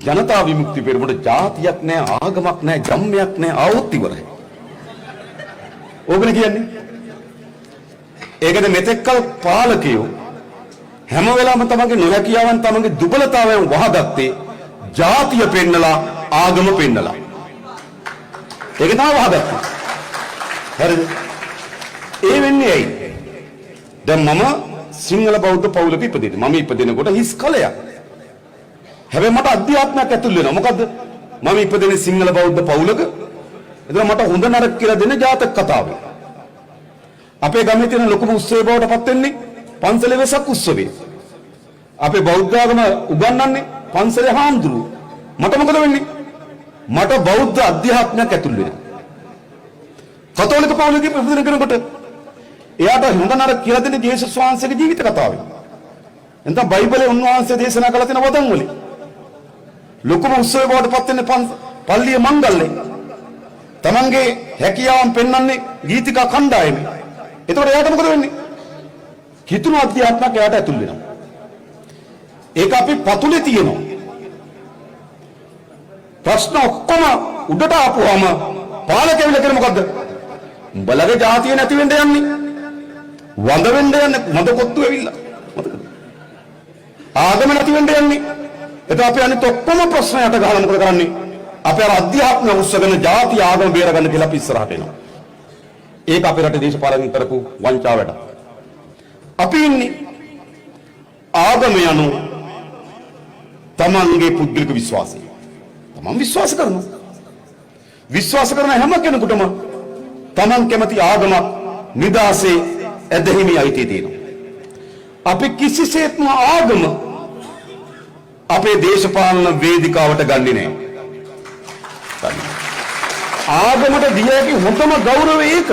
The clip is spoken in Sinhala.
ජනතා විමුක්ති පෙරමුණ ජාතියක් නෑ, ආගමක් නෑ, ජම්මයක් නෑ, ආවොත් ඉවරයි. ඕකනේ කියන්නේ. ඒකද මෙතෙක්කල් පාලකයෝ හැම වෙලාවම තමන්ගේ නොහැකියාවන්, තමන්ගේ දුබලතාවයන් වහගත්තේ ජාතිය පෙන්නලා, ආගම පෙන්නලා. ඒක තමයි වහගත්තේ. හරිද? ඒ වෙන්නේ ඇයි? දැන් මම සිංහල බෞද්ධ පවුලක ඉපදෙන්නේ. මම ඉපදෙනකොට හිස් කලයක්. හැබැයි මට අධ්‍යාත්මයක් ඇතුල් වෙනවා. මොකද්ද? මම ඉපදෙන්නේ සිංහල බෞද්ධ පවුලක. එතන මට හොඳ නරක කියලා දෙන ජාතක කතාව. අපේ ගමේ තියෙන ලොකුම උත්සවය බවට පත් වෙන්නේ පන්සලේ වෙසක් උත්සවය. අපේ බෞද්ධ ආගම උගන්වන්නේ පන්සලේ හාමුදුරුවෝ. මට මොකද වෙන්නේ? මට බෞද්ධ අධ්‍යාත්මයක් ඇතුල් වෙනවා. කතෝලික පවුලක ඉපදෙන කෙනෙකුට එයාට හොඳ නරක කියලා දෙන්නේ ජේසුස් වහන්සේගේ ජීවිත කතාවෙන්. එතන බයිබලයේ උන්වහන්සේ දේශනා කළ තියෙන වදන් වලින්. ලොකුම උත්සවය බවට පත් වෙන්නේ පල්ලිය මංගල්‍යේ. තමන්ගේ හැකියාවන් පෙන්වන්නේ ගීතිකා කණ්ඩායමේ. එතකොට එයාට මොකද වෙන්නේ? කිතුණු අධ්‍යාත්මයක් එයාට ඇතුල් වෙනවා. ඒක අපි පතුලේ තියෙනවා. ප්‍රශ්න ඔක්කොම උඩට ආපුවාම පාලකෙවිල කියන්නේ මොකද්ද? උඹලගේ ජාතිය නැති වෙන්න යන්නේ. වඳ වෙන්න යන්නේ. වඳ කොත්තු ඇවිල්ලා. මතකද? ආගම නැති වෙන්න යන්නේ. එතකොට අපි අනිත් ඔක්කොම ප්‍රශ්න යට ගහලා මොකද කරන්නේ? අපි අර අධ්‍යාත්ම උස්සගෙන ජාති ආගම බේරගන්න කියලා අපි ඉස්සරහට එනවා. ඒක අපේ රටේ දේශපාලනින් කරපු වංචා වැඩක්. අපි ඉන්නේ ආගම යනු තමන්ගේ පුද්ගලික විශ්වාසය. තමන් විශ්වාස කරනවා. විශ්වාස කරන හැම කෙනෙකුටම තමන් කැමති ආගමක් නිදහසේ ඇදහිමේ අයිතිය තියෙනවා. අපි කිසිසේත්ම ආගම අපේ දේශපාලන වේදිකාවට ගන්නෙ නෑ. ආගමට දිය හැකි හොඳම ගෞරවය ඒක.